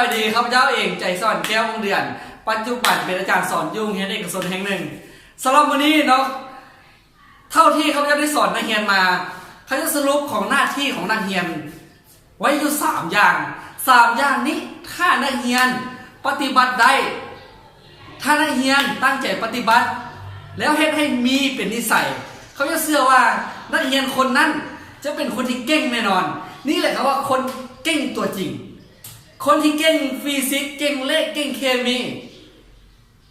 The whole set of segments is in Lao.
ສະບາຍດີ ຂ້າພະເຈົ້າເອງ ໄຈສອນ ແກ້ວວົງເດືອນ ປັດຈຸບັນເປັນອາຈານສອນຢູ່ໂຮງຮຽນເອກະຊົນແຫ່ງໜຶ່ງ. ສຳລັບມື້ນີ້ເນາະ ເທົ່າທີ່ຂ້າພະເຈົ້າໄດ້ສອນນັກຮຽນມາ ຂ້າພະເຈົ້າສະຫຼຸບຂອງໜ້າທີ່ຂອງນັກຮຽນໄວ້ຢູ່ສາມຢ່າງ. ສາມຢ່າງນີ້ ຖ້ານັກຮຽນປະຕິບັດໄດ້ ຖ້ານັກຮຽນຕັ້ງໃຈປະຕິບັດ ແລ້ວເຮັດໃຫ້ມີເປັນນິໄສ, ຂ້າພະເຈົ້າເຊື່ອວ່ານັກຮຽນຄົນນັ້ນຈະເປັນຄົນທີ່ເກັ່ງແນ່ນອນ. ນີ້ແຫຼະເຂົາວ່າຄົນເກັ່ງຕົວຈິງ. ຄົນທີ່ເກັ່ງຟີຊິກ, ເກັ່ງເລກ, ເກັ່ງເຄມີ,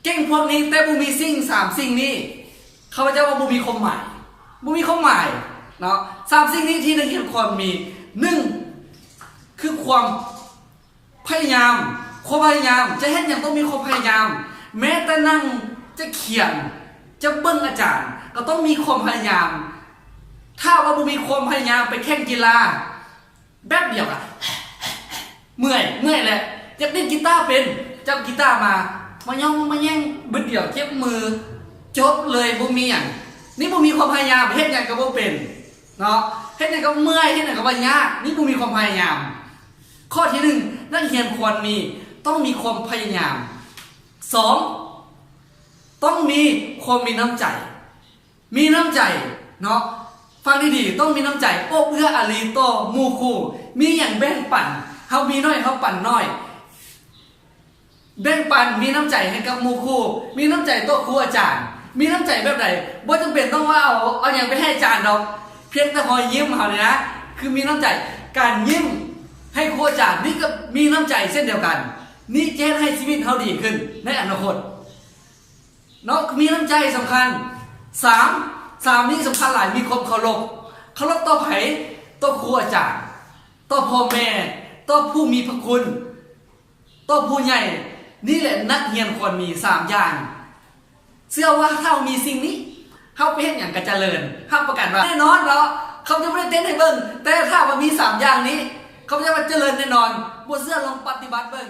ເກັ່ງພວກນີ້ ແຕ່ບໍ່ມີສິ່ງສາມສິ່ງນີ້ ຂ້າພະເຈົ້າວ່າບໍ່ມີຄວາມໝາຍ, ບໍ່ມີຄວາມໝາຍເນາະ. ສາມສິ່ງນີ້ທີ່ນັກຮຽນຄວນມີ ໜຶ່ງ ຄືຄວາມພະຍາຍາມ, ຄວາມພະຍາຍາມ, ຈະເຮັດຫຍັງຕ້ອງມີຄວາມພະຍາຍາມ, ແມ້ແຕ່ນັ່ງຈະຂຽນ ຈະເບິ່ງອາຈານ ກໍຕ້ອງມີຄວາມພະຍາຍາມ. ຖ້າວ່າບໍ່ມີຄວາມພະຍາຍາມໄປແຂ່ງກິລາ ແປັບດຽວກະເມື່ອຍ, ເມື່ອຍແຫຼະ. ຢາກຫຼິ້ນກີຕາເປັນ ຈັບກີຕາມາ ມາຍ່ອງມາແຍ່ງບຶດດຽວເຈັບມື ຈົບເລີຍ ບໍ່ມີຫຍັງ. ນີ້ບໍ່ມີຄວາມພະຍາຍາມ ເຮັດຫຍັງກໍບໍ່ເປັນເນາະ, ເຮັດຫຍັງກໍເມື່ອຍ ເຮັດຫຍັງກໍວ່າຍາກ. ນີ້ບໍ່ມີຄວາມພະຍາຍາມ. ຂໍ້ທີໜຶ່ງ ນັກຮຽນຄວນມີ ຕ້ອງມີຄວາມພະຍາຍາມ. ສອງ ຕ້ອງມີຄວາມມີນ້ຳໃຈ. ມີນ້ຳໃຈເນາະ, ຟັງດີໆ ຕ້ອງມີນ້ຳໃຈ ໂອ້ເອື້ອອາຣີຕໍ່ໝູ່ຄູ່, ມີຫຍັງແບ່ງປັນ, ເຮົາມີໜ້ອຍເຮົາປັນໜ້ອຍ, ແບ່ງປັນ ມີນ້ຳໃຈໃຫ້ກັບໝູ່ຄູ່, ມີນ້ຳໃຈຕໍ່ຄູອາຈານ. ມີນ້ຳໃຈແບບໃດ? ບໍ່ຈຳເປັນຕ້ອງວ່າເອົາ ເອົາຫຍັງໄປໃຫ້ອາຈານດອກ, ພຽງແຕ່ຮອຍຍິ້ມເຮົານີ້ນະ ຄືມີນ້ຳໃຈ. ການຍິ້ມໃຫ້ຄູອາຈານ ນີ້ກໍມີນ້ຳໃຈເຊັ່ນດຽວກັນ. ນີ້ຈະເຮັດໃຫ້ຊີວິດເຮົາດີຂຶ້ນໃນອະນາຄົດ. ເນາະ ມີນ້ຳໃຈສຳຄັນ. ສາມ ສາມນີ້ສຳຄັນຫຼາຍ ມີຄວາມເຄົາລົບ. ເຄົາລົບຕໍ່ໃຜ? ຕໍ່ຄູອາຈານ, ຕໍ່ພໍ່ແມ່, ຕໍ່ຜູ້ມີພະຄຸນ, ຕໍ່ຜູ້ໃຫຍ່. ນີ້ແຫຼະນັກຮຽນຄວນມີສາມຢ່າງ. ເຊື່ອວ່າຖ້າເຮົາມີສິ່ງນີ້ ເຮົາໄປເຮັດຫຍັງກໍຈະເລີນ. ຮັບປະກັນວ່າແນ່ນອນເນາະ, ຂ້າພະເຈົ້າບໍ່ໄດ້ເຕັ້ນໃຫ້ເບິ່ງ, ແຕ່ຖ້າວ່າມີສາມຢ່າງນີ້ ຂ້າພະເຈົ້າວ່າຈະເລີນແນ່ນອນ. ບໍ່ເຊື່ອລອງປະຕິບັດເບິ່ງ.